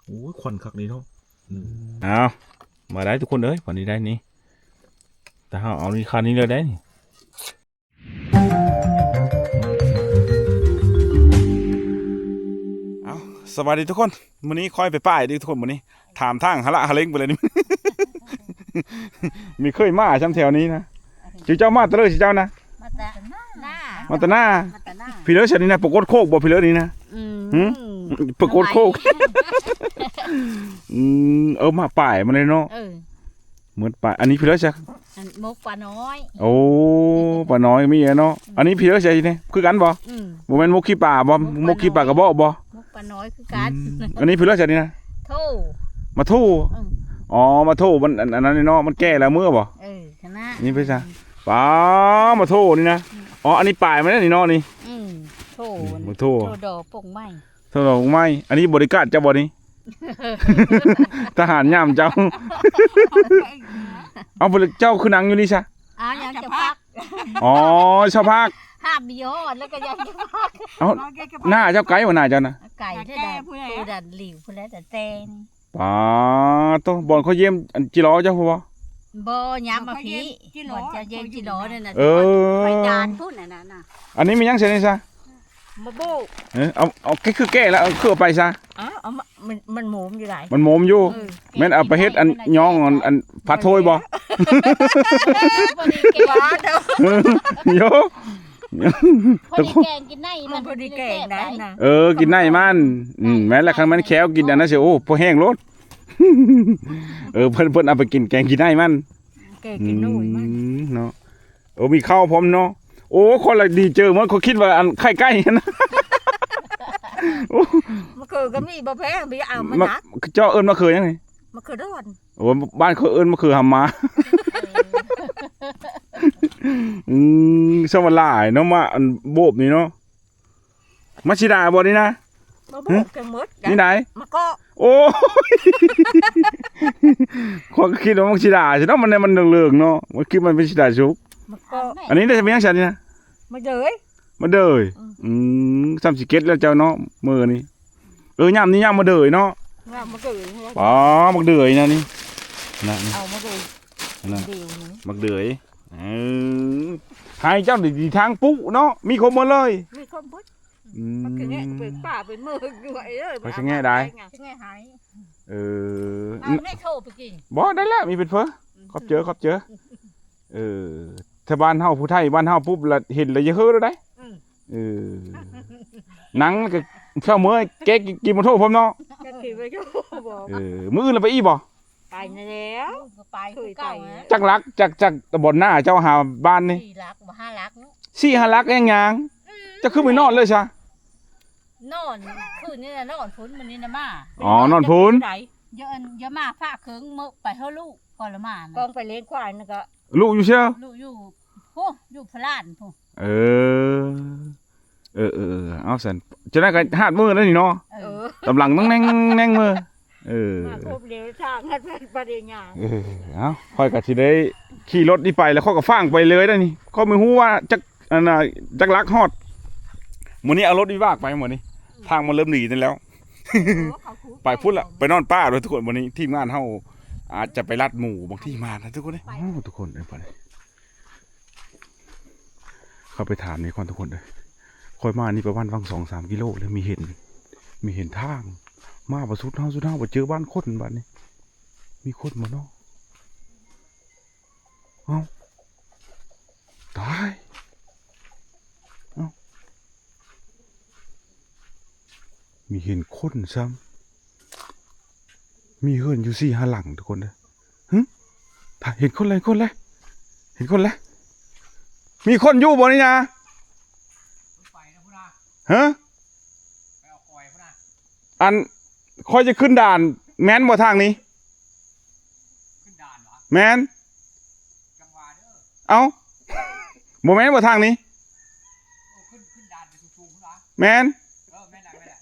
ໂອ້ຍ ຄວັນຄັກນີ້ເນາະ. ອືມ ເອົາ ມາໄດ້ທຸກຄົນເອີຍ ບາດນີ້ໄດ້ນີ້ ແຕ່ເຮົາເອົານີ້ ຄັນນີ້ເລີຍໄດ້ນີ້. ເອົາ ສະບາຍດີທຸກຄົນ ມື້ນີ້ຂ້ອຍໄປປ່າຍເດ້ທຸກຄົນ ມື້ນີ້ ຖາມທາງຫະລະຫະເລັງໄປເລີຍນີ້ ມີເຄີຍມາຊ່ຳແຖວນີ້ນະ. ຊື່ເຈົ້າມາແຕ່ເລີ ຊື່ເຈົ້ານະ? ມາແຕ່ນາ ມາແຕ່ນາ ມາແຕ່ນາ. ພີ້ເລີຊະນີ້ນະ ປາກົດໂຄກບໍ່ພີ້ເລີນີ້ນະ? ອືມ ຫື? ປາກົດໂຄກ. ອືມ ເອີ ມາປ່າຍມາເລີຍເນາະ. ເອີ ໝົດປາ ອັນນີ້ພີ້ເລີຊະ ອັນໝົກປານ້ອຍ. ໂອ້ ປານ້ອຍມີແລ້ວເນາະ. ອືມ ອັນນີ້ພີ້ເລີຊະນີ້ ຄືກັນບໍ່? ອືມ ບໍ່ແມ່ນໝົກຂີ້ປາບໍ່? ໝົກຂີ້ປາກະບອກບໍ່? ໝົກປານ້ອຍຄືກັນ. ອືມ ອັນນີ້ພີ້ເລີຊະນີ້ນະ ໂທ ມາໂທ. ອືມ ອໍ ມາໂທ ມັນ ອັນ ອັນນັ້ນເນາະ ມັນແກ່ແລ້ວເມືອບໍ່? ເອີ ຂະໜາດນີ້ໄປຊະ ປາ ມາໂທນີ້ນະ. ອືມ ອໍ ອັນນີ້ປາຍມັນນີ້ເນາະນີ້. ອືມ ໂທ ອືມ ມາໂທ ໂທດອກປົກໄມ້ ໂທດອກປົກໄມ້. ອັນນີ້ບໍລິກາດເຈົ້າບໍ່ນີ້? ທະຫານຍາມເຈົ້າ. ເອົາ ເຈົ້າຄືນັ່ງຢູ່ນີ້ຊະ? ອ້າວ ຍັງຈະພັກ. ອໍ ຊາວພັກ ຫາບມີຮອດແລ້ວກໍຍັງຈະພັກ. ເອົ້າ ໜ້າເຈົ້າໄກບໍ່ ໜ້າເຈົ້ານະ? ໄກເທື່ອໃດ ຜູ້ໃດ ຜູ້ດັນຫຼິວ ຜູ້ໃດແຕ່ແຕ່ນີ້. ປາໂຕ ບ່ອນເຂົາຢ້ຽມອັນຈິລໍເຈົ້າບໍ່? ບໍ່ ຍາມມາພີ້ ບ່ອນເຈົ້າຢ້ຽມຈິລໍນັ້ນນະ. ເອີ ໄປດານພຸ້ນ ອັນນັ້ນນະ. ອັນນີ້ແມ່ນຫຍັງຊະນີ້ຊະ? ມາໂບກ. ເອີ ເອົາ ເອົາ ຄືແກ້ແລ້ວ ເອົາ ຄືເອົາໄປຊະ? ອ້າວ ເອົາມາ ມັນ ມັນໂມມຢູ່ໃດ໋ ມັນໂມມຢູ່. ເອີ ແມ່ນເອົາໄປເຮັດອັນ ແກງກິນ ຍ້ອງອັນ ອັນຜັດໂທຍບໍ່? ບໍ່ໄດ້ແກງ ໂຢ ພໍໄດ້ແກງກິນໃນມັນ ພໍໄດ້ແກງໄດ້ນະ. ເອີ ກິນໃນມັນ. ອືມ ແມ່ນແລ້ວ ຄັນມັນແຂ້ວກິນອັນນັ້ນຊິ ໂອ້ ພໍແຫ້ງໂລດ. ເອີ ເພິ່ນ ເພິ່ນເອົາໄປກິນແກງກິນໃນມັນ ແກງກິນໜ້ອຍມັນ ອືມ ເນາະ. ໂອ້ ມີເຂົ້າພ້ອມເນາະ. ໂອ້ ຄົນລະດີເຈີໝົດ ຂ້ອຍຄິດວ່າອັນໄຂ່ໄກ່ຫັ້ນນະ. ໂອ້ ມະເຂືອກໍມີບໍ່ແພງ ໄປເອົາມາ ມະ ນະ ເຈົ້າເອີ້ນມະເຂືອຫຍັງນີ້? ມະເຂືອດອນ. ໂອ້ ບ້ານຂ້ອຍເອີ້ນມະເຂືອຫຳມາ. ເອີ ອືມ ສ່ຳວ່າຫຼາຍເນາະ ມາອັນໂບບນີ້ເນາະ. ໝາກສີດາບໍ່ນີ້ນະ? ມາບອກ ຫຶ? ກັນໝົດ ນີ້ໃດ? ມາເກາະ. ໂອ້ຍ ຂ້ອຍກໍຄິດວ່າໝາກສີດາຊິເນາະ ມັນ ມັນເຫຼືອງໆເນາະ ມັນຄືມັນເປັນສີດາສຸກ. ມາເກາະ. ອັນນີ້ໄດ້ເປັນຫຍັງຊັ້ນນີ້ນະ? ມາເດີຍ. ມາເດີຍ. ອືມ ອືມ ຊ່ຳຊິເກັດແລ້ວເຈົ້າເນາະ ມື້ນີ້. ເອີ ຍາມນີ້ຍາມມາເດີຍເນາະ. ຍາມມາເດີຍ. ອໍ ໝາກເດືອຍນະນີ້ ນະ ເອົາມາເດີຍ ນະ ໝາກເດືອຍ. ເອີ ໃຫ້ເຈົ້າໄດ້ດີທາງປຸເນາະ ມີຄົບໝົດເລີຍ ມີຄົບໝົດ. ອືມ ມັນຄືແງະເປີກປ່າເປັນເມີກດ້ວຍເອີຍ ມັນຄືແງະໄດ້ ຄືແງະໃຫ້. ເອີ ເອົາແມ່ໂທໄປກິນ. ບໍ່ ໄດ້ແລ້ວ ມີເປັນເຟີ. ອືມ ຂອບເຈີ ຂອບເຈີ. ເອີ ແຖວບ້ານເຮົາ ຜູ້ໄທບ້ານເຮົາປຸບລະເຫັນລະຢ່າເຮີໂລດໃດ໋. ອືມ ເອີ ນັ່ງແລ້ວກໍເຊົ້າເມື່ອຍແກະກິນ ກິນບໍ່ໂທພ້ອມເນາະ. ແກະກິນບໍ່ໂທບໍ່. ເອີ ມື້ອື່ນລະໄປອີກບໍ່? ໄປແລ້ວ ໄປຄືເກົ່າ. ຈັກຫຼັກ ຈັກ ຈັກບ່ອນໜ້າເຈົ້າຫາບ້ານນີ້? ສີ່ຫຼັກບໍ່ ຫ້າຫຼັກເນາະ. ສີ່ຫ້າຫຼັກຍັງຍ່າງ. ອືມ ເຈົ້າຄືໄປນອນເລີຍຊະ? ນອນຄືນນີ້ນະ ນອນພຸ້ນ ມື້ນີ້ນະມາ. ອໍ ນອນພຸ້ນ. ຢ່າ ຢ່າມາຝາກເຄິ່ງມື້ໄປເຮີລູກ ກໍລະມານະ ກອງໄປລ້ຽງຄວາຍນັ້ນກໍ ລູກຢູ່ເຊີ? ລູກຢູ່ພຸ້ນ ຢູ່ພະລານພຸ້ນ. ເອີ ເອີໆໆ ເອົາຊັ້ນ ຈັ່ງໃດກໍຮອດມື້ແລ້ວນີ້ເນາະ. ເອີ ຕຳຫຼັງຕ້ອງແໜ່ງແໜ່ງມື້. ເອີ ມາຄົບດຽວທາງ ປະເດຍາ. ເອີ ເອົາ ຂ້ອຍກໍຊິໄດ້ຂີ່ລົດນີ້ໄປ ແລ້ວຂ້ອຍກໍຟັງໄປເລີຍໄດ໋ນີ້ ຂ້ອຍບໍ່ຮູ້ວ່າຈັກ ອັນນ່າ ຈັກຫຼັກຮອດ. ມື້ນີ້ເອົາລົດວິບາກໄປມື້ນີ້ ທາງມັນເລີ່ມດີນັ້ນແລ້ວ. ໂອ້ ໄປພຸ້ນລະ ໄປນອນປ່າເດີ້ທຸກຄົນ. ມື້ນີ້ທີມງານເຮົາອາດຈະໄປລັດໝູ ບາງທີມານະທຸກຄົນເອີຍ. ໂອ້ ທຸກຄົນເອີຍ ບາດນີ້ ເຂົ້າໄປຖາມນີ້ກ່ອນທຸກຄົນເອີຍ. ຂ້ອຍມານີ້ປະມານຫວ່າງສອງສາມກິໂລແລ້ວ ມີເຫັນ ມີເຫັນທາງມາບໍ່ສຸດເຮົາ ສຸດເຮົາບໍ່ເຈີບ້ານຄົນ. ບາດນີ້ມີຄົນບໍ່ເນາະ? ເອົ້າ ຕາຍ ເອົ້າ ມີເຫັນຄົນຊ້ຳ. ມີເຮືອນຢູ່ສີ່ຫ້າຫຼັງທຸກຄົນເດີ. ຫຶ? ເຫັນຄົນແລ້ວ ເຫັນຄົນແລ້ວ ເຫັນຄົນແລ້ວ. ມີຄົນຢູ່ບໍ່ນີ້ນະ? ຫຶ? ອັນ ຂ້ອຍຈະຂຶ້ນດ່ານ ແມ່ນບໍ່ທາງນີ້? ຂຶ້ນດ່ານຫວາ? ແມ່ນ. ເອົ້າ ບໍ່ແມ່ນບໍ່ທາງນີ້? ແມ່ນ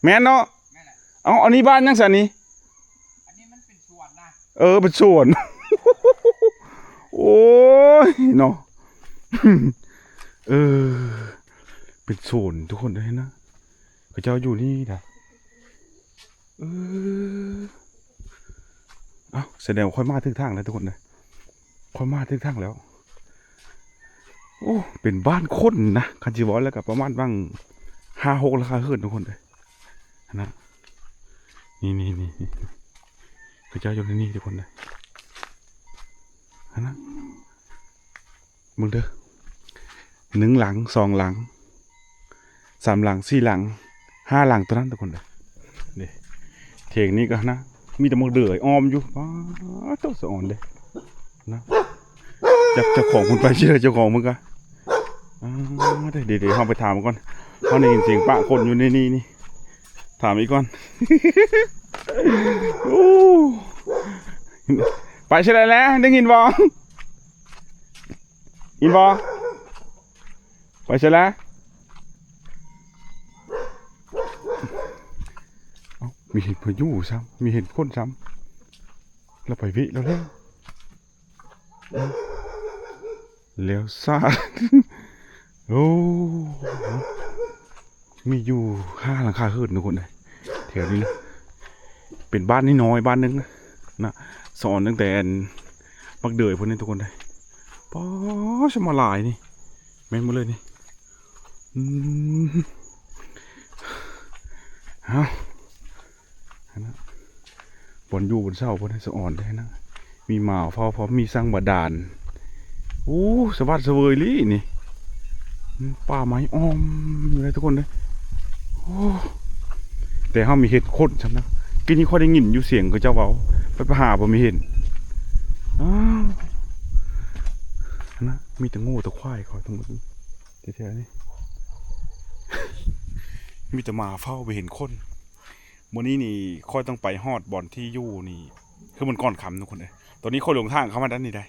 ແມ່ນເນາະ. ເອົ້າ ອັນນີ້ບ້ານຫຍັງຊັ້ນນີ້? ເອີ ເປັນສວນ. ໂອ້ຍເນາະ ເອີ ເປັນສວນທຸກຄົນເອີຍນະ. ເຂົາເຈົ້າຢູ່ນີ້ນະ. ເອີ ເອົ້າ ສະແດງວ່າຂ້ອຍມາຖືກທາງແລ້ວທຸກຄົນເດີ ຂ້ອຍມາຖືກທາງແລ້ວ. ໂອ້ ເປັນບ້ານຄົນນະ ຄັນຊິເວົ້າແລ້ວກໍປະມານຫວ່າງຫ້າຫົກຫຼັງຄາເຮືອນທຸກຄົນເດີ ຫັ້ນນະ. ນີ້ໆໆໆ ເຂົາເຈົ້າຢູ່ໃນນີ້ທຸກຄົນເດີ ຫັ້ນນະ. ເບິ່ງເດີ ໜຶ່ງຫຼັງ ສອງຫຼັງ ສາມຫຼັງ ສີ່ຫຼັງ ຫ້າຫຼັງເທົ່ານັ້ນທຸກຄົນເດີ. ນີ້ ຖຽງນີ້ກໍນະ ມີແຕ່ໝາກເດືອຍອ້ອມຢູ່. ປາດໂທ້ ສະອອນເດ້ນະ. ຈັກເຈົ້າຂອງເພິ່ນໄປໃສ ເຈົ້າຂອງເພິ່ນກະ ອາ ເດ ເດ ເຮົາໄປຖາມກ່ອນ. ເຮົາໄດ້ຍິນສຽງປະຄົນຢູ່ໃນນີ້ນີ້ ຖາມອີກກ່ອນ. ໂອ້ ໄປໃສແລ້ວ ໄດ້ຍິນບໍ່? ອີ່ບໍ່ ໄປໃສລະ? ເອົ້າ ມີເຫັນພາຍຸຊ້ຳ ມີເຫັນຄົນຊ້ຳ ລະໄປເວະລະແລ້ວ ແລ້ວຊາດ. ໂອ້ ມີຢູ່ຫ້າຫຼັງຄາເຮືອນທຸກຄົນເອີຍ ແຖວນີ້ນະ ເປັນບ້ານນ້ອຍໆ ບ້ານໜຶ່ງນະ ສອນຕັ້ງແຕ່ອັນບັກເດີຍພຸ້ນນີ້ທຸກຄົນເອີຍ. ປາດ ສະມາຫຼາຍນີ້ ແມ່ນໝົດເລີຍນີ້. ອືມ ເອົ້າ ຫັ້ນນະ ບ່ອນຢູ່ບ່ອນເຊົາເພິ່ນໃຫ້ສະອອນເດ້ນະ ມີໝາເຝົ້າພ້ອມ ມີສັງບາດານ. ໂອ້ ສະຫວັດສະເຫວີຍອີ່ຫຼີນີ້ ປ່າໄມ້ອ້ອມຢູ່ເລີຍທຸກຄົນເອີຍ. ໂອ້ ແຕ່ເຮົາມີເຫັນຄົນຊ້ຳນະ ກີ້ນີ້ຂ້ອຍໄດ້ຍິນຢູ່ສຽງເຂົາເຈົ້າເວົ້າ ໄປ ໄປຫາບໍ່ມີເຫັນ. ອ້າວ ຫັ້ນນະ ມີແຕ່ງົວແຕ່ຄວາຍຂ້ອຍທັງໝົດນີ້ ແຖວໆນີ້ ມີແຕ່ໝາເຝົ້າ ບໍ່ເຫັນຄົນ. ມື້ນີ້ນີ້ຂ້ອຍຕ້ອງໄປຮອດບ່ອນທີ່ຢູ່ນີ້ ຄືມັນກ່ອນຄ່ຳທຸກຄົນເອີຍ. ຕອນນີ້ຂ້ອຍຫຼົງທາງເຂົ້າມາດ້ານນີ້ໄດ໋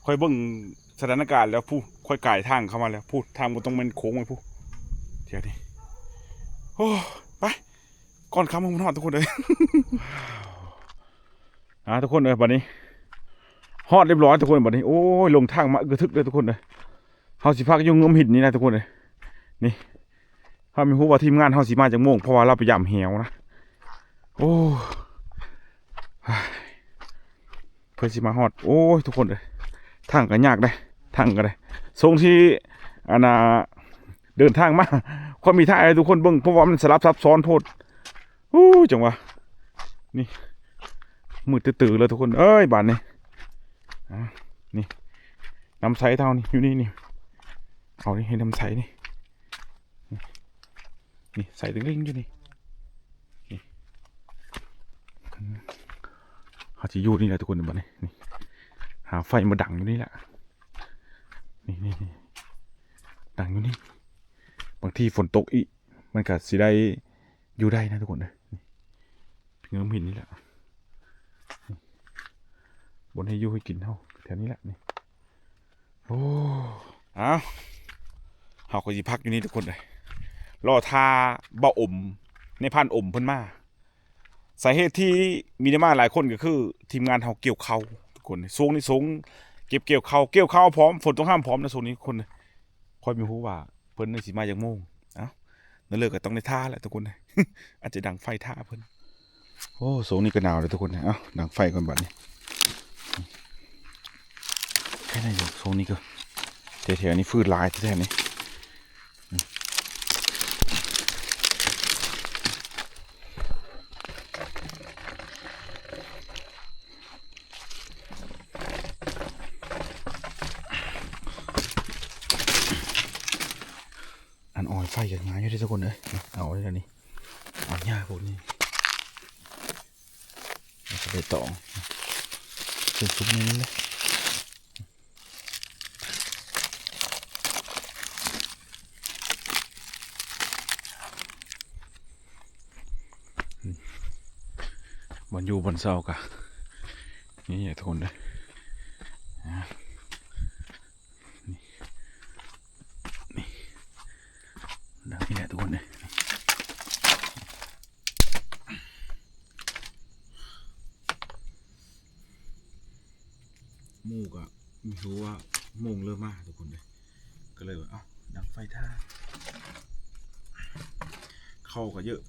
ຂ້ອຍເບິ່ງສະຖານະການແລ້ວ ຜູ້ ຂ້ອຍກາຍທາງເຂົ້າມາແລ້ວ ຜູ້ ທາງບໍ່ຕ້ອງແມ່ນໂຄ້ງໄວ້ຜູ້ ແຖວນີ້. ໂອ້ ໄປ ກ່ອນຄ່ຳມັນຮອດທຸກຄົນເອີຍ. ອ່າ ທຸກຄົນເອີຍ ບັດນີ້ຮອດຮຽບຮ້ອຍທຸກຄົນ. ບັດນີ້ ໂອ້ຍ ຫຼົງທາງມາອຶກກະທຶກເລີຍທຸກຄົນເອີຍ. ເຮົາຊິພັກຢູ່ເງື້ອມຫີນນີ້ນະທຸກຄົນເອີຍ. ນີ້ ເຮົາບໍ່ຮູ້ວ່າທີມງານເຮົາຊິມາຈັກໂມງ ເພາະວ່າລາວໄປຢາມແຫວນະ. ໂອ້ ເພື່ອຊິມາຮອດ ໂອ້ຍ ທຸກຄົນເອີຍ ທາງກໍຍາກເດ້ ທາງກໍໄດ້ ຊ່ວງທີ່ ອັນນ່າ ເດີນທາງມາ ຂ້ອຍມີຖ່າຍໃຫ້ທຸກຄົນເບິ່ງ ເພາະວ່າມັນສະຫຼັບຊັບຊ້ອນໂພດ. ໂອ້ ຈັ່ງຫວະ ນີ້ ມືດຕື້ໆເລີຍທຸກຄົນເອີຍ ບາດນີ້. ອ່າ ນີ້ ນ້ຳໃສເຮົານີ້ ຢູ່ນີ້ນີ້ ເອົານີ້ ໃຫ້ນ້ຳໃສນີ້ ນີ້ ໃສຕິ່ງລິ່ງຢູ່ນີ້ ນີ້ ເຮົາຊິຢູ່ນີ້ແຫຼະທຸກຄົນ ບັດນີ້ ນີ້ ຫາໄຟມາດັງຢູ່ນີ້ແຫຼະ ນີ້ໆໆ ດັງຢູ່ນີ້ ບາງທີຝົນຕົກອີກ ມັນກະຊິໄດ້ຢູ່ໄດ້ນະທຸກຄົນເອີຍ. ນີ້ ເງື້ອມຫີນນີ້ແຫຼະ ບ່ອນໃຫ້ຢູ່ໃຫ້ກິນເຮົາແຖວນີ້ແຫຼະ ນີ້. ໂອ້ ອ້າວ ເຮົາກໍຊິພັກຢູ່ນີ້ທຸກຄົນເອີຍ ລໍຖ້າບ່າວອົມ ນາຍພານອົມເພິ່ນມາ. ສາເຫດທີ່ມີໄດ້ມາຫຼາຍຄົນກໍຄືທີມງານເຮົາກ່ຽວເຂົ້າທຸກຄົນ ຊ່ວງນີ້ຊ່ວງເກັບກ່ຽວເຂົ້າ ກ່ຽວເຂົ້າພ້ອມ ຝົນຕົກຫ້າມພ້ອມນະ ຊ່ວງນີ້ທຸກຄົນ. ຂ້ອຍບໍ່ຮູ້ວ່າເພິ່ນຊິມາຈັກໂມງ ເອົ້າ ນັ້ນເລີຍກໍຕ້ອງໄດ້ຖ້າແຫຼະທຸກຄົນ ອາດຈະດັງໄຟຖ້າເພິ່ນ. ໂອ້ ຊ່ວງນີ້ກໍໜາວເລີຍທຸກຄົນ ເອົ້າ ດັງໄຟກ່ອນບັດນີ້. ແຄ່ນັ້ນຢູ່ ຊ່ວງນີ້ກໍແຖວໆນີ້ຟືນຫຼາຍແທ້ໆນີ້. ອັນ ອອຍໄຟກໍງ່າຍຢູ່ເດ້ທຸກຄົນເອີຍ ເອົາເດ້ນີ້ ເອົາຫຍ້າພວກນີ້ ແລ້ວກໍໃບຕອງ ເປັນຊຸມນີ້ເດ້. ບ່ອນຢູ່ບ່ອນເຊົາກະນີ້ແຫຼະທຸກຄົນເດີ ນີ້ ນີ້ ດັ່ງນີ້ແຫຼະທຸກຄົນເດີ. ໝູ່ກະບໍ່ຮູ້ວ່າໂມງເລີ່ມມາທຸກຄົນເດີ ກໍເລີຍວ່າ ເອົ້າ ດັງໄຟຖ້າ ເຂົ້າກະເຍອະ.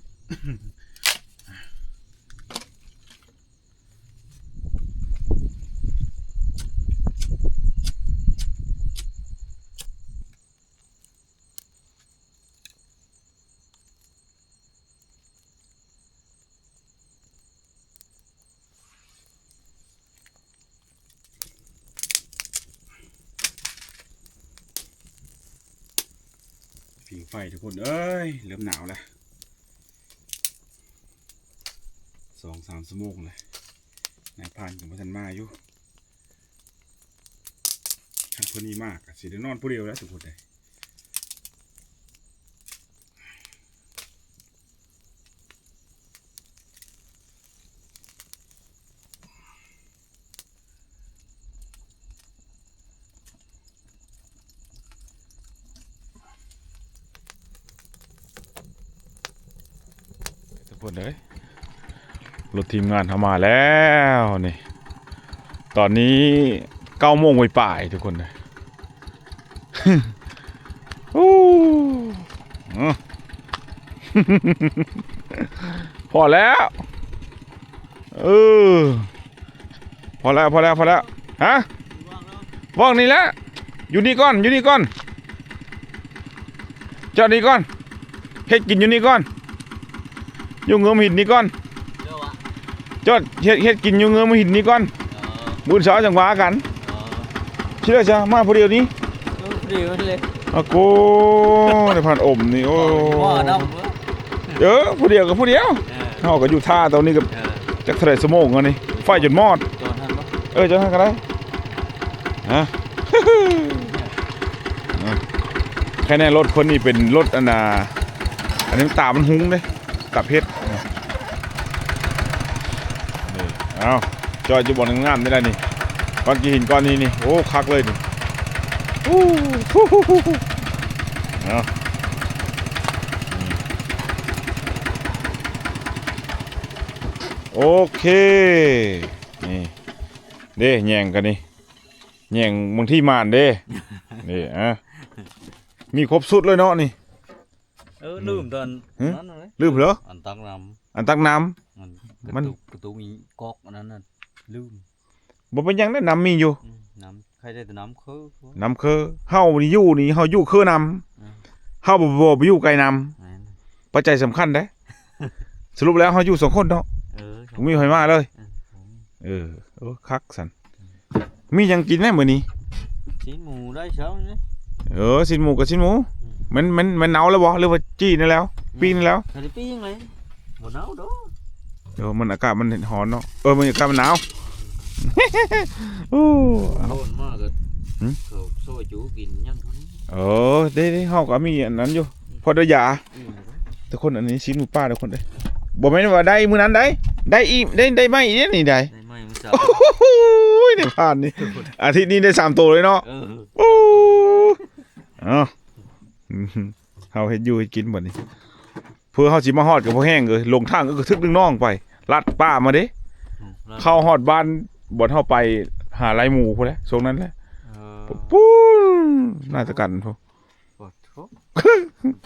ຜິງໄຟທຸກຄົນເອີຍ ເລີ່ມໜາວແລ້ວ ສອງສາມຊົ່ວໂມງແລ້ວ ນາຍພານກໍບໍ່ທັນມາຢູ່ ຄັນເພິ່ນນີ້ມາກໍຊິໄດ້ນອນຜູ້ດຽວແລ້ວທຸກຄົນເອີຍ. ທຸກຄົນເອີຍ ລົດທີມງານເຮົາມາແລ້ວນີ້ ຕອນນີ້ເກົ້າໂມງປາຍໆ ທຸກຄົນເອີຍ. ໂອ້ ພໍແລ້ວ ເອີ ພໍແລ້ວ ພໍແລ້ວ ພໍແລ້ວ ຮະ ວ່າງນີ້ແຫຼະ ຢູ່ນີ້ກ່ອນ ຢູ່ນີ້ກ່ອນ ຈອດນີ້ກ່ອນ ເຮັດກິນຢູ່ນີ້ກ່ອນ ຢູ່ເງື້ອມຫີນນີ້ກ່ອນ ຈອດເຮັດ ເຮັດກິນຢູ່ເງື້ອມຫີນນີ້ກ່ອນ ມື້ເຊົ້າຈັ່ງວ່າກັນ ຊິໄດ້ຊະ ມາຜູ້ດຽວນີ້ ເອີ ຜູ້ດຽວເລີຍ ອາໂກ ໄດ້ຜ່ານອົມນີ້ ໂອ້ ເອີ ຜູ້ດຽວກໍຜູ້ດຽວ ເຮົາກໍຢູ່ທ່າຕອນນີ້ກໍ ຈັກເທົ່າໃດຊົ່ວໂມງອັນນີ້ ໄຟຈົນມອດ ເອີ ຈອດຫັ້ນກໍໄດ້ ຮະ ແຄ່ແນ່ລົດເພິ່ນນີ້ເປັນລົດອັນນ່າ ອັນນີ້ຕາມັນຮຸ່ງເດ້ ຕາເພັດ ນີ້ ເອົາ ຈອດຢູ່ບ່ອນງາມໆນີ້ແຫຼະນີ້ ກ້ອນກີຫີນກ້ອນນີ້ນີ້ ໂອ້ ຄັກເລີຍນີ້ ໂອ້ ເອົາ ໂອເຄ ນີ້ ເດ້ ແຍງກັນນີ້ ແຍງບາງທີໝານເດ້ ນີ້ ອະ ມີຄົບຊຸດເລີຍເນາະນີ້ ເອີ ລືມຕອນນັ້ນເລີຍ ລືມເລີຍ ອັນຕັກນ້ຳ ອັນຕັກນ້ຳ ມັນ ມັນ ກະຕຸກ ກະຕຸກອີກອກອັນນັ້ນນະ ລືມ ບໍ່ເປັນຫຍັງເດ້ ນ້ຳມີຢູ່ ອືມ ນ້ຳ ໃຄໄດ້ແຕ່ນ້ຳເຄີ ນ້ຳເຄີ ເຮົານີ້ຢູ່ນີ້ ເຮົາຢູ່ເຄີນ້ຳ ເຮົາບໍ່ ບໍ່ໄປຢູ່ໃກ້ນ້ຳ ແມ່ນ ປັດໄຈສຳຄັນເດ້ ສະຫຼຸບແລ້ວເຮົາຢູ່ສອງຄົນເນາະ ເອີ ບໍ່ມີໃຜມາເລີຍ ເອີ ເອີ ໂອ້ ຄັກຊັ້ນ ມີຫຍັງກິນແດ່ມື້ນີ້ ຊີ້ນໝູໄດ້ເຊົ້ານີ້ ເອີ ຊີ້ນໝູກໍຊີ້ນໝູ ອືມ ແມ່ນ ແມ່ນ ແມ່ນເນົາແລ້ວບໍ່ ຫຼືວ່າຈີ່ນັ້ນແລ້ວ ອືມ ປີ້ງນັ້ນແລ້ວ ຄັນໄດ້ປີ້ງເລີຍ ບໍ່ເນົາດອກ ເອີ ມັນອາກາດມັນຮ້ອນເນາະ ເອີ ມັນອາກາດມັນໜາວ ໂອ້ ໂດນມາກໍ ຫື ເຂົາຊອຍຈູກິນຍັງເທົ່ານີ້ ເອີ ເດ້ໆ ເຮົາກໍມີອັນນັ້ນຢູ່ ອືມ ພໍໄດ້ຢາ ອືມ ທຸກຄົນ ອັນນີ້ຊີ້ນໝູປ່າທຸກຄົນເດ້ ບໍ່ແມ່ນວ່າໄດ້ມື້ນັ້ນໄດ໋ ໄດ້ອີກ ໄດ້ ໄດ້ໃໝ່ອີກເດ້ນີ້ໄດ໋ ໄດ້ໃໝ່ມື້ເຊົ້າ ໂອ້ຍ ໄດ້ຜ່ານນີ້ ອາທິດນີ້ໄດ້ສາມໂຕເລີຍເນາະ ເອີ ໂອ້ ເອົາ ເຮົາເຮັດຢູ່ເຮັດກິນບັດນີ້ ເພື່ອເຮົາຊິມາຮອດກໍບໍ່ແຮງເອີຍ ຫຼົງທາງກໍກະທຶກໜຶ່ງນ້ອງໄປ ລັດປ່າມາເດ້ ອືມ ເຂົ້າຮອດບ້ານບ່ອນເຮົາໄປຫາໄລ່ໝູພຸ້ນແຫຼະ ຊ່ວງນັ້ນແຫຼະ ເອີ ພຸ້ນ ໜ້າຕະກັນພຸ້ນ ປະໂທ້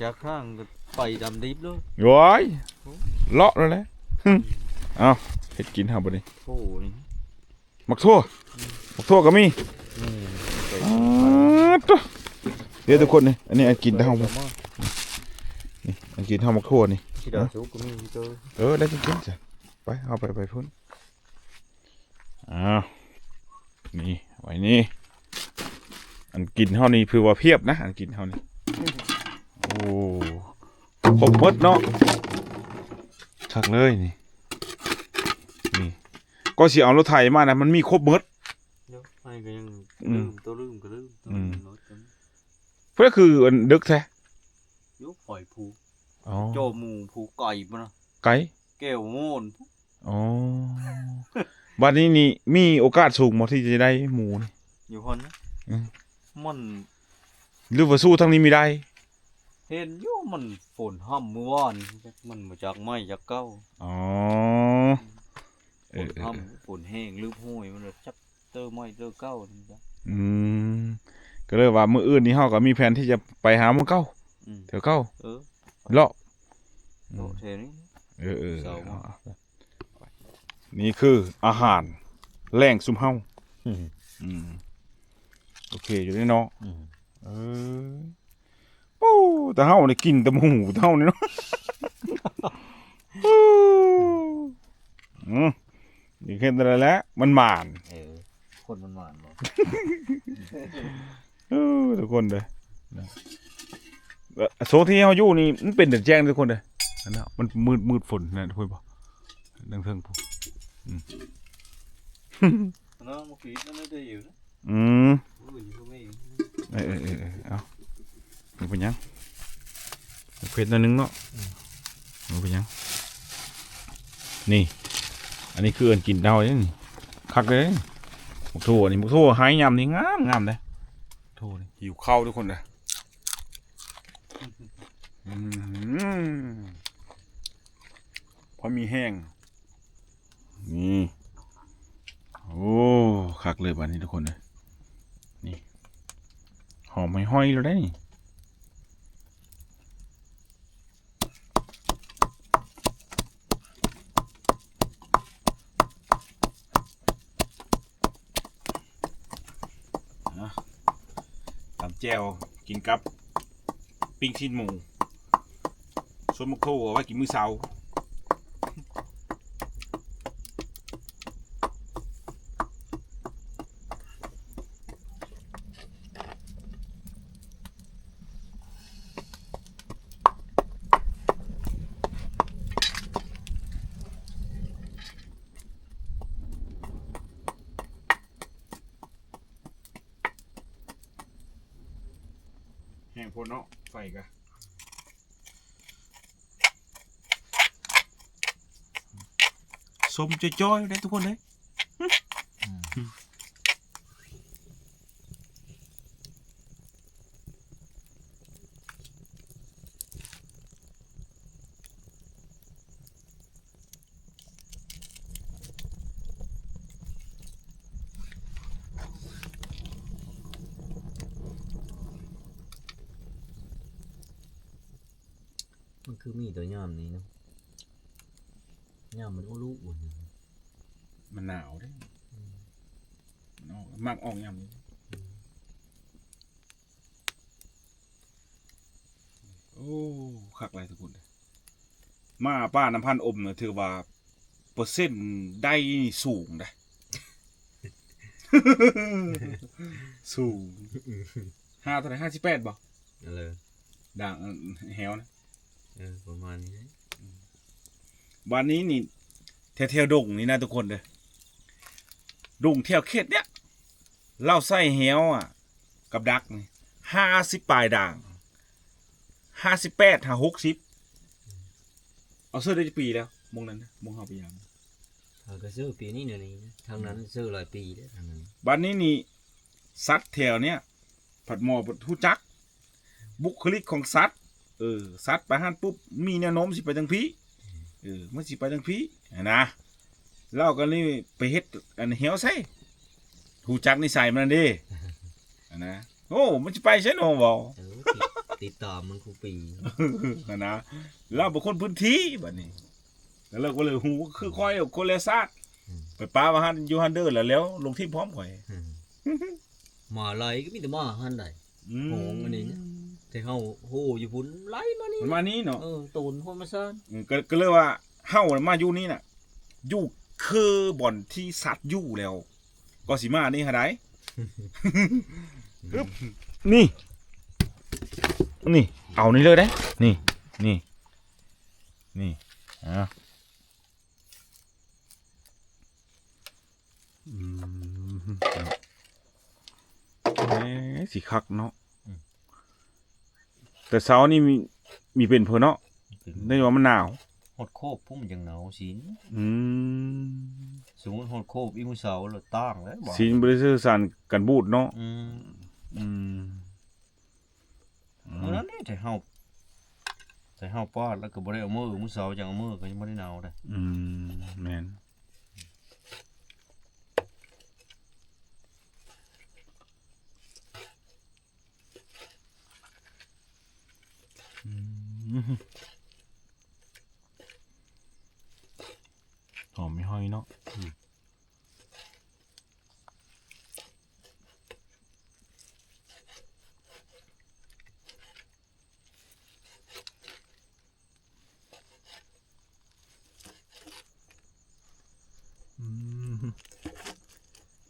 ຈັກທາງກໍໄປດຳດິບເລີຍ ໂອ້ຍ ໂອ້ ເລາະແລ້ວແຫຼະ ເອົ້າ ເຮັດກິນເຮົາບັດນີ້ ໂອ້ ນີ້ ໝາກຖົ່ວ ອືມ ໝາກຖົ່ວກໍມີ ນີ້ ອໍ ໂຕ ເດ້ທຸກຄົນນີ້ ອັນນີ້ອັນກິນແຕ່ເຮົາ ນີ້ ອັນກິນເຮົາໝາກຖົ່ວນີ້ ທີ່ດາວສຸກກໍມີ ເອີ ໄດ້ກິນຊະ ໄປ ເຮົາໄປ ໄປພຸ້ນ ອ້າວ ນີ້ ໄວ້ນີ້ ອັນກິນເຮົານີ້ຖືວ່າພຽບນະ ອັນກິນເຮົານີ້ ໂອ້ ຄົບໝົດເນາະ ຄັກເລີຍນີ້ ນີ້ ກໍຊິເອົາລົດໄຖມານະ ມັນມີຄົບໝົດ ເນາະ ໃຫ້ກໍຍັງ ອືມ ລືມ ໂຕລືມກໍລືມ ໂຕ ອືມ ລືມລົດກັນ ເພື່ອຄືອັນດຶກແທ້ ຢູ່ໄຟພູ ອໍ ເຈົ້າໝູພູໄກພຸ້ນນະ ໄກ ແກ້ວໂມນ ອໍ ບັດນີ້ນີ້ມີໂອກາດສູງບໍ່ທີ່ຈະໄດ້ໝູນີ້ ຢູ່ພຸ້ນນະ ອືມ ມັນ ຫຼືວ່າສູ້ທາງນີ້ມີໄດ້ ເຫັນຢູ່ ມັນຝົນຫ້ຳມື້ວານ ມັນມາຈາກໄມ້ຈາກເກົ່າ ອໍ ເອີ ຝົນຫ້ຳ ເອີ ຝົນແຫ້ງ ລຶບຫ້ວຍ ມັນຈັກເຕີໄມ້ເຕີເກົ່ານີ້ຈ້ະ ອືມ ກໍເລີຍວ່າມື້ອື່ນນີ້ເຮົາກໍມີແຜນທີ່ຈະໄປຫາໝູ່ເກົ່າ ອືມ ແຖວເກົ່າ ເອີ ເລາະ ເລາະ ອືມ ແຖວນີ້ ເອີໆ ເຊົ້າມາ ນີ້ຄືອາຫານແລງຊຸມເຮົາ ອືມ ອືມ ໂອເຄຢູ່ເດເນາະ ອືມ ເອີ ໂອ້ ແຕ່ເຮົານີ້ກິນແຕ່ໝູແຕ່ເຮົານີ້ເນາະ ອືມ ນີ້ເຮັດແນວໃດແຫຼະ ມັນໝານ ເອີ ຄົນມັນໝານບໍ່ ເອີ ທຸກຄົນເດີ ເອີ ເອີ ຊ່ວງທີ່ເຮົາຢູ່ນີ້ມັນເປັນແດດແຈ້ງເດ້ທຸກຄົນເດ້ ອັນນັ້ນມັນມືດ ມືດຝົນນັ້ນ ເຫັນບໍ່ ເທິງໆພຸ້ນ ອືມ ເນາະ ບໍ່ຄິດນັ້ນໄດ້ຢູ່ນະ ອືມ ເອີ ເອີ ເອີ ເອີ ເອົາ ບໍ່ເປັນຫຍັງ ເຜັດໜ້ອຍໜຶ່ງເນາະ ອືມ ບໍ່ເປັນຫຍັງ ນີ້ ອັນນີ້ຄືເອີ້ນກິນເອົາເດ້ນີ້ ຄັກເດ້ ບັກຖົ່ວນີ້ ບັກຖົ່ວໄຮຍາມນີ້ງາມໆເດ້ ຖົ່ວນີ້ ຫິວເຂົ້າທຸກຄົນເດ້ ອືມ ພໍມີແຮງ ນີ້ ໂອ້ ຄັກເລີຍບາດນີ້ທຸກຄົນເອີຍ ນີ້ ຫອມຫອຍໆແລ້ວເດ້ນີ້ ຕຳແຈ່ວກິນກັບປີ້ງຊີ້ນໝູ ສ່ວນໝາກໂທເອົາໄວ້ກິນມື້ເຊົ້າ. ແຮງໂພດເນາະ ໄຟກະ ສົ້ມຈ່ອຍໆເດ້ທຸກຄົນເດ້. ມັນຄືມີແຕ່ຍາມນີ້ເນາະ ຍາມມັນອຸລຸ ມັນໜາວເດ້ ອືມ ມັນອອກ ມັກອອກຍາມນີ້ ອືມ. ໂອ້ ຄັກຫຼາຍທຸກຄົນເດີ ໝາປ່ານ້ຳພັນອົມນະ ຖືວ່າເປີເຊັນໄດ້ສູງເດ້ ສູງ ຫ້າເທົ່າໃດ ຫ້າສິບແປດບໍ່? ເອີ ດ່າງ ເອີ ແຮວນະ ເອີ ປະມານນີ້ແຫຼະ ອືມ ບາດນີ້ນີ້ ແຖວໆດົງນີ້ນະທຸກຄົນເດີ ດົງແຖວເຂດເນີ້ຍ ລາວໃສ່ແຮວອະ ກັບດັກນີ້ ຫ້າສິບປາຍດ່າງ ຫ້າສິບແປດຫາຫົກສິບ ເອົາເສີດໄດ້ຈັກປີແລ້ວ ໝ່ອງນັ້ນນະ ໝ່ອງເຮົາໄປຢາມ ເຮົາກໍຊື້ປີນີ້ແນວນີ້ນະ ທາງນັ້ນ ອືມ ຊື້ຫຼາຍປີແລ້ວ ທາງນັ້ນ ບາດນີ້ນີ້ ສັດແຖວເນີ້ຍ ພັດໝໍ້ພັດຮູ້ຈັກ ບຸກຄະລິກຂອງສັດ ເອີ ສັດໄປຫັ້ນປຸບ ມີແນວໂນ້ມຊິໄປທາງພີ້ ເອີ ມັນຊິໄປທາງພີ້ຫັ້ນນະ ລາວກໍເລີຍໄປເຮັດອັນແຮວໃສ່ ຮູ້ຈັກນິໄສມັນເດ້ຫັ້ນນະ ໂອ້ ມັນຊິໄປໃສເນາະ ເວົ້າ ເອີ ຕິດ ຕິດຕາມມັນຄູ່ປີຫັ້ນນະ ລາວເປັນຄົນພື້ນທີ່ ບາດນີ້ ກໍເລີຍ ກໍເລີຍຮູ້ ຄືຂ້ອຍ ຄົນລະຊາດ ອືມ ໄປປະວ່າຫັ້ນ ຢູ່ຫັ້ນເດີ ແລ້ວ ແລ້ວລົງທີມພ້ອມຂ້ອຍ ອືມ ໝາໄຫຼກໍມີແຕ່ໝາຫັ້ນໃດ ອືມ ໂຫງອັນນີ້ນະ ແຕ່ເຮົາໂຫຢູ່ພຸ້ນໄຫຼມານີ້ ມານີ້ເນາະ ເອີ ໂຕນໂຫມາຊານ ອືມ ກໍ ກໍເລີຍວ່າເຮົາມາຢູ່ນີ້ນະ ຢູ່ຄືບ່ອນທີ່ສັດຢູ່ແລ້ວ ກໍຊິມານີ້ຫາໄດ້ ອືມ ນີ້ ນີ້ ເອົານີ້ເລີຍເດ້ ນີ້ ນີ້ ນີ້ ອ່າ ອືມ ເອີ ຊິຄັກເນາະ ອືມ ແຕ່ເຊົ້ານີ້ມີ ມີເປັນເພິ່ນເນາະ ເປັນ ໄດ້ວ່າມັນໜາວ ຮອດໂຄບພຸ້ນມັນຈັ່ງໜາວ ຊີ້ນ ອືມ ສົມມຸດຮອດໂຄບອີກມື້ເຊົ້າແລ້ວຕ່າງແລ້ວ ຊີ້ນບໍ່ໄດ້ໃສ່ສານກັນບູດເນາະ ອືມ ອືມ. ອືມ ມື້ນັ້ນນີ້ ແຕ່ເຮົາ ແຕ່ເຮົາປາດແລ້ວກໍບໍ່ໄດ້ເອົາມື້ ມື້ເຊົ້າຈັ່ງເອົາມື້ ກໍຍັງບໍ່ໄດ້ໜາວເດ້ ອືມ ແມ່ນ ອືມ ຫອມມີຫອຍເນາະ ອືມ. ອືມ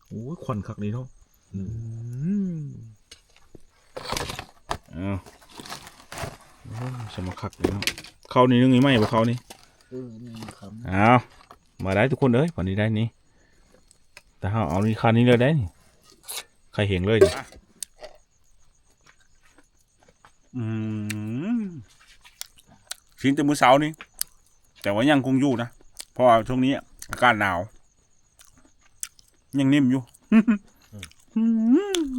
ໂອ້ຍ ຄວັນຄັກນີ້ເນາະ ອືມ ເອົາ. ໂອ້ຍ ສະມາຄັກເລີຍເນາະ. ເຂົ້ານີ້ໜຶ່ງໃໝ່ບໍ່ ເຂົ້ານີ້? ເອີ ໜຶ່ງຄຳ. ອ້າວ ມາໄດ້ທຸກຄົນເອີຍ ພໍດີໄດ້ນີ້. ແຕ່ເຮົາເອົານີ້ຄັນນີ້ເລີຍໄດ້ນີ້ ໄຂ່ເຫັງເລີຍນີ້. ອືມ ຊີ້ນແຕ່ມື້ເຊົ້ານີ້ ແຕ່ວ່າຍັງຄົງຢູ່ນະ ເພາະວ່າຊ່ວງນີ້ອາກາດໜາວ ຍັງໜິ່ມຢູ່. ອື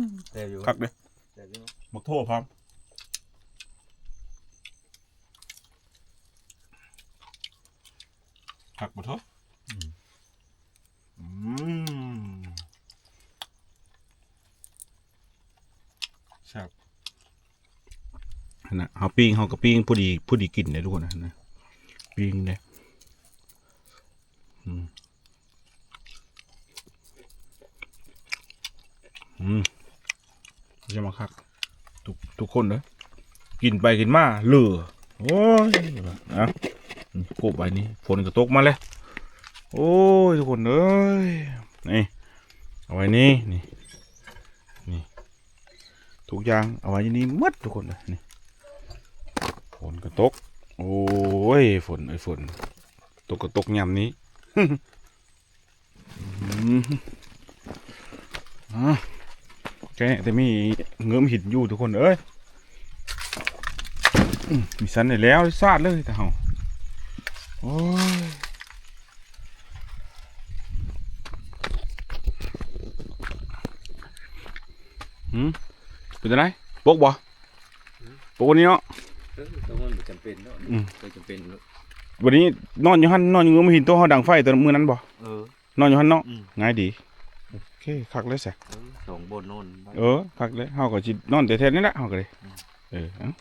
ມ ແຊບຢູ່ ຄັກເດ້ ແຊບຢູ່. ບັກໂທພ້ອມ ຄັກບໍ່ໂທ? ອືມ ອືມ ແຊບ. ຫັ້ນນະ ເຮົາປີ້ງ ເຮົາກໍປີ້ງພໍດີ ພໍດີກິນເດ້ທຸກຄົນນະ ນະ ປີ້ງເດ້. ອືມ ອືມ ຈະມາຄັກ ທຸກ ທຸກຄົນເດີ ກິນໄປກິນມາເຫຼືອ. ໂອ້ຍ ເອົາ ອືມ ກົບໄວ້ນີ້ ຝົນກໍຕົກມາແລ້ວ. ໂອ້ຍ ທຸກຄົນເອີຍ ນີ້ ເອົາໄວ້ນີ້ ນີ້ ນີ້ ທຸກຢ່າງເອົາໄວ້ຢູ່ນີ້ໝົດທຸກຄົນເອີຍ. ນີ້ ຝົນກໍຕົກ ໂອ້ຍ ຝົນເອີຍ ຝົນຕົກກໍຕົກຍາມນີ້. ອືມ ອາ ແກະແຕ່ມີເງື້ອມຫີນຢູ່ທຸກຄົນເອີຍ. ອືມ ມີຊັ້ນໄດ້ແລ້ວ ສາດເລີຍແຕ່ເຮົາ. ໂອ້ຍ ຫືມ ເປັນຈັ່ງໃດ? ປົກບໍ່? ປົກນີ້ເນາະ. ເອີ ຕົວມັນບໍ່ຈຳເປັນເນາະ. ອືມ ບໍ່ຈຳເປັນເນາະ. ວັນນີ້ນອນຢູ່ຫັ້ນ ນອນຢູ່ເງື້ອມຫີນ ໂຕເຮົາດັງໄຟຕອນມື້ນັ້ນບໍ່? ເອີ ນອນຢູ່ຫັ້ນເນາະ. ອືມ ງ່າຍດີ. ໂອເຄ ຄັກເລີຍຊະ. ເອີ ສອງບ່ອນນອນ. ເອີ ຄັກເລີຍ ເຮົາກໍຊິນອນແຖວໆນີ້ແຫຼະ ເຮົາກໍເລີຍ. ອືມ ເອີ ເອົ້າ